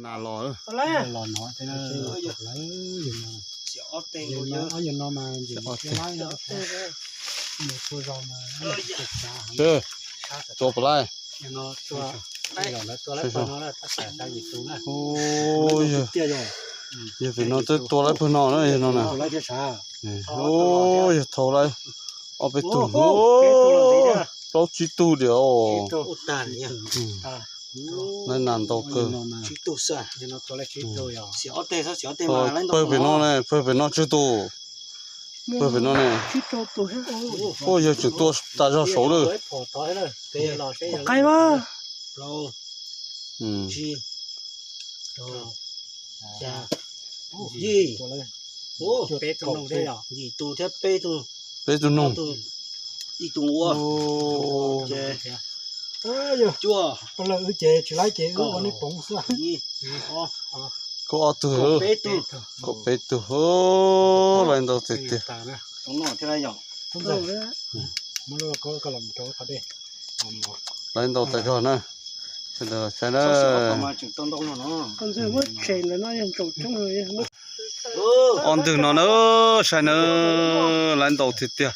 Nas los, los no, ob yog no mas ntsis laib, mus txhua zaus mas tua puas laib. Yog pem no twb tua laib pawg no na, yog no na. Yog thau laib ob peb tug, plaub tsib tug diam os. Laib nas ntau kawg. Pawg pem no ne, pawg pem no tsawg tus? Pawg pem no ne. Ua yog tseem tua tas zog saud lawm. Yim tus thiab peb tug noog. Ib tug ua, cuaj, kaum ob tug, kaum peb tug, laib ntau tiag tiag. Laib ntau tas zog na. Sawv daws saib na. Ob ntwg no na, saib na, laib ntau tiag tiag.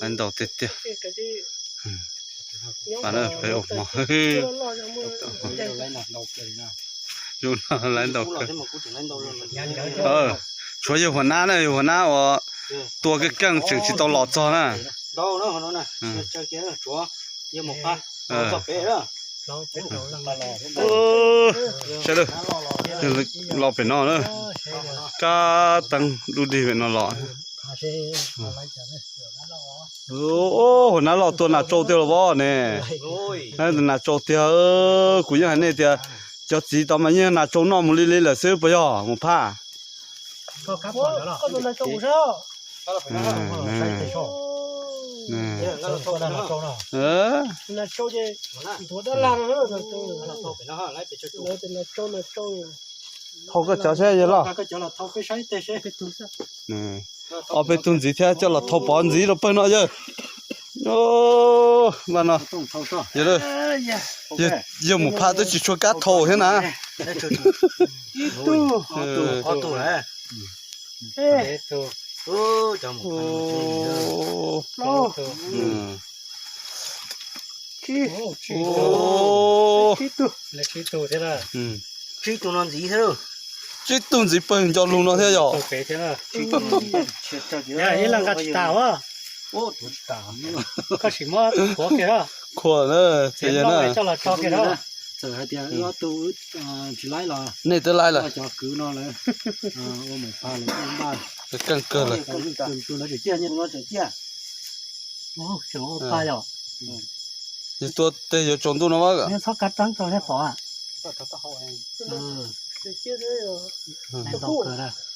Laib ntau tiag tiag. Peb ua hmo, laib ntau kawg. Tshuav yawg Huas Nab na, yawg Huas Nab uas tua keej keej tseem tsis tau los txog na. Saib lawm, los pem no na, kab teeb dub dig pem no los. Huas Nab los tua nas tsau tiag los vov ne. Nas tsau tiag, kuv yeej hais nej tias cov txiv tod mas yeej nas tsau noj mus li li lawm xwb puas yog mus phaj? Thau koj cov seb yawg loj. Ob peb tug ntxiv thiab coj los thau pov ntxiv rau pawg no yawg. Vaj no, yawg mus phaj twb tsis tshua kab thau thiab na. Tsib tug ntxiv pawg nco lug no thiab yom. Khuam na, txawm hais tias ob tug tsis laib los nej twb laib lawm. Keej kawg lawm. Yog tua tej yuav tsaus ntuj no mas.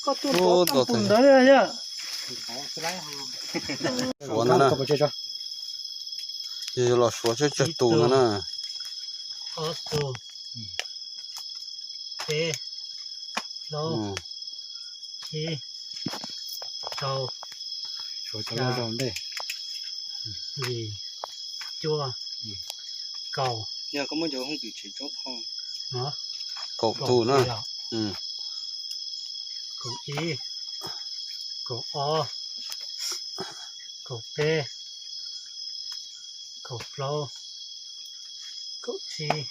Suav ntawd na. Yog los suav tsawg tsawg tus no na. Ob tug, peb, plaub, tsib, rau, xya, yim, cuaj, kaum. Kaum tus na. Kaum ib, kaum ob, kaum peb, kaum plaub, kaum tsib,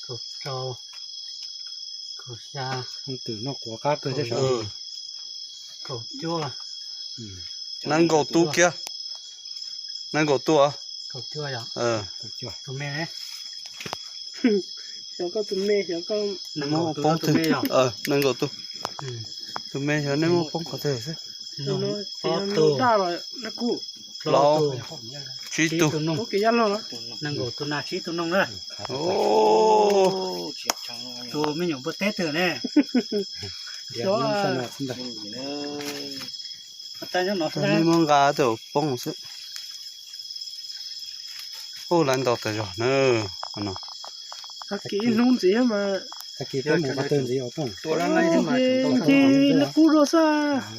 kaum rau, kaum xya, kaum yim, kaum cuaj. Nees nkaum tug kiag. Nees nkaum tug. Tus me, xyov koj tus me, xyov koj. Nees nkaum tug, nees nkaum tug. Tus me xyov nej muab poob qhov twg xwb. Plaub tug, tsib tug. Nees nkaum tug nas tsib tug noog na. Tus me nyuam npua teb twg ne? Nej muab nqa tej poob xwb. Ub, laiv ntau tas zog na. Tag kis ib hnub ntxiv mas. Ncig li qub dua xwb.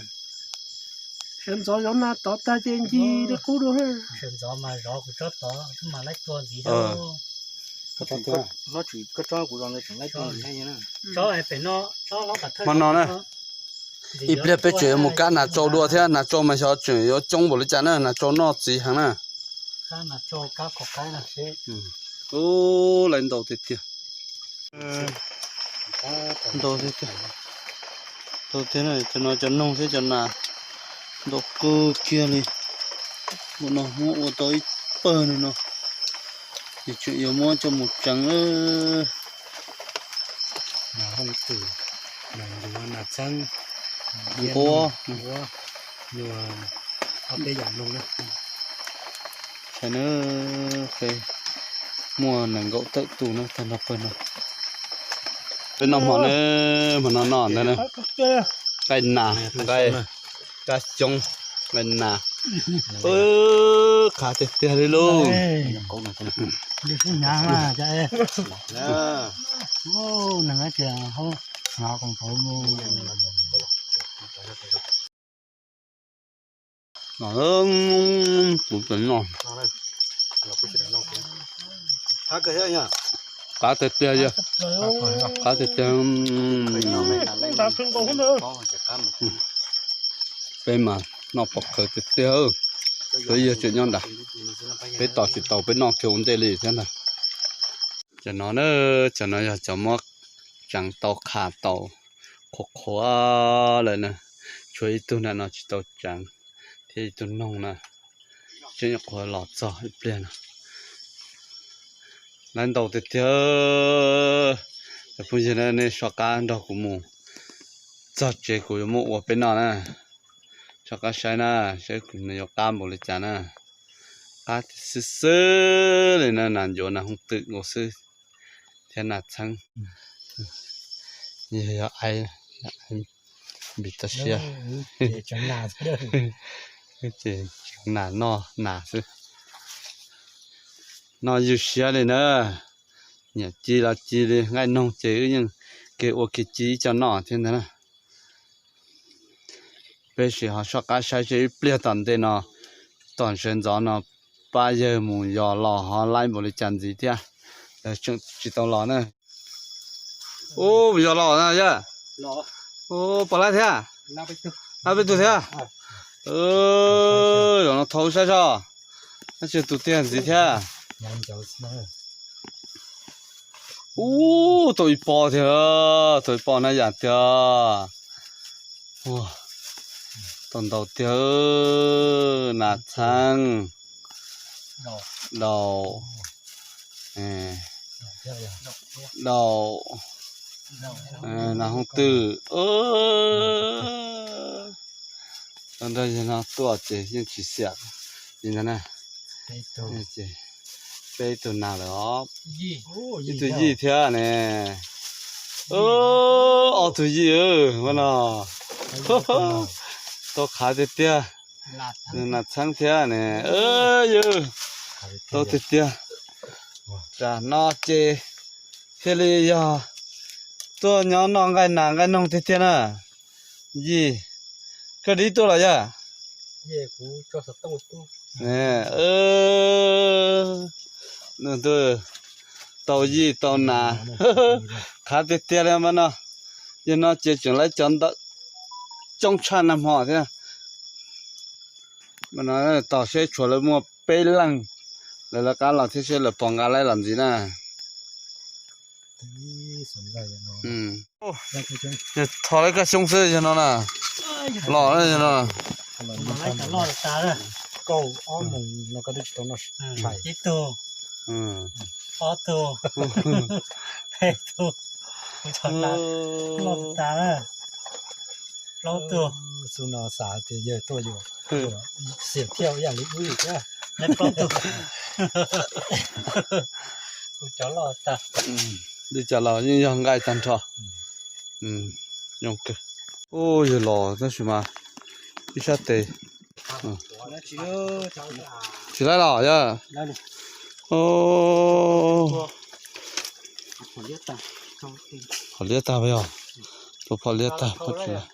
Sawv ntxov zov nas tod tag ces ncig li qub dua. Sawv ntxov mas zov kuv tsob tod mas laib tua ntxiv. Hmo no na, ib pliag peb tseem yuav mus kab nas tsau dua thiab, nas tsau mas xyov tseem yuav coob npaum li cas na, nas tsau noj txiv heev na. Ub, lawv ntaus tiag tiag. Ntaus tiag tiag. Ntaus tiag na, cov no cov noog thiab cov nas ntaus kawg kiag li. Ua no muab ua tau ib pawg li no, ces tseem yuav muab coj mus tseev lawm. Nas hooj twm, nas ncuav, nas txheeb, nquab, ob peb yam noog na. Saib na, peb muaj nees nkaum tawm tus na tag nrho pawg no. Peb noj hmo na, hmo no noj ntawd na, nqaij nas, nqaij kab xyoob, nqaij nas. Qab tiag tiag li lauj. Kuv tseem noj. Qab tiag tiag, qab tiag tiag. Peb mas noj pom khawv tiag tiag. Tus yawg tseem nyob nrad, peb tos tsis tau, peb noj kiag ua ntej li thiab ntag. Cov no na, cov no yog cov muab tseev tau, qhav tau qhuav qhuav lawm na. Tshuav ib tug nram no tsis tau tseev, thiab ib tug noog na, tseem nyuam qhuav los txog ib pliag no. Lawv ntaus tiag tiag. Cov phooj ywg na, nej soj qab nrog kuv mus txog tsev kuv yuav muab ua peb noj na. Soj qab saib na, saib kuv nws yuav qab npaum li cas na. Qab tiag xwb xwb li na, nas ncuav nas hooj twm nkaus xwb thiab nas txheeb. Yog, yog aiv, npis toj siab. Ces tseev nas noj nas xwb. Noj ywj siab li na. Nyiam ci los ci li, nqaij noog ces wb yeej kiag ua kiag ci ib co noj thiab ntag na. Peb sim ho soj qab saib seb ib pliag tom ntej no, tom sawv ntxov no pab yawg mus yos los ho laib npaum li cas ntxiv thiab. Lawv tseem tsis tau los na. Ub, yos los na yawg. Ub, puas laib thiab? Laib peb tug thiab. Zaum no thauj saib soj, tab sis tus tiag ntxiv thiab. Ub, tau ib pob thiab, tau ib pob na yam tiag. Tau ntau tiag, nas txheeb, daus, daus, nas hooj twm. Tau nrog yawg no tuaj ces yeej tsis xiam li ntag na. Peb tug nas lawm os. Ib tug yij thiab ne. Ob tug yij, ua no tau qhav tiag tiag. Nas txheeb thiab ne, yawg, tau tiag tiag. Tam no ces thiaj li yog tuaj nyob noj nqaij nas nqaij noog tiag tiag na. Yij, koj dib tuaj los yawg? Tau yij tau nas, qhav tiag tiag li mas no. Yog no ces tseem laib cov ntawm coob tshaj nag hmo thiab. Mas no tos seb tshuav lawv muaj peb leeg, lawv lawv qab los thiab seb lawv puas nqa laib los ntxiv na. Thov laib kaj xyoob xwb yog no na. Los yog no. Ib tug, ob tug, peb tug, loj tas, plaub tug. Xub no xav tias yawg tuaj yuav xiam thiaj ib yam li wb thiab. Plaub tug. Kuv cov loj tas. Li cas los yeej yog nqaij tag nrho. Zoo kawg. Ub, yawg los tab sis mas ib sab tes tsis laib los yawg. Phom liab tag, phom liab tag, phom tsis laib.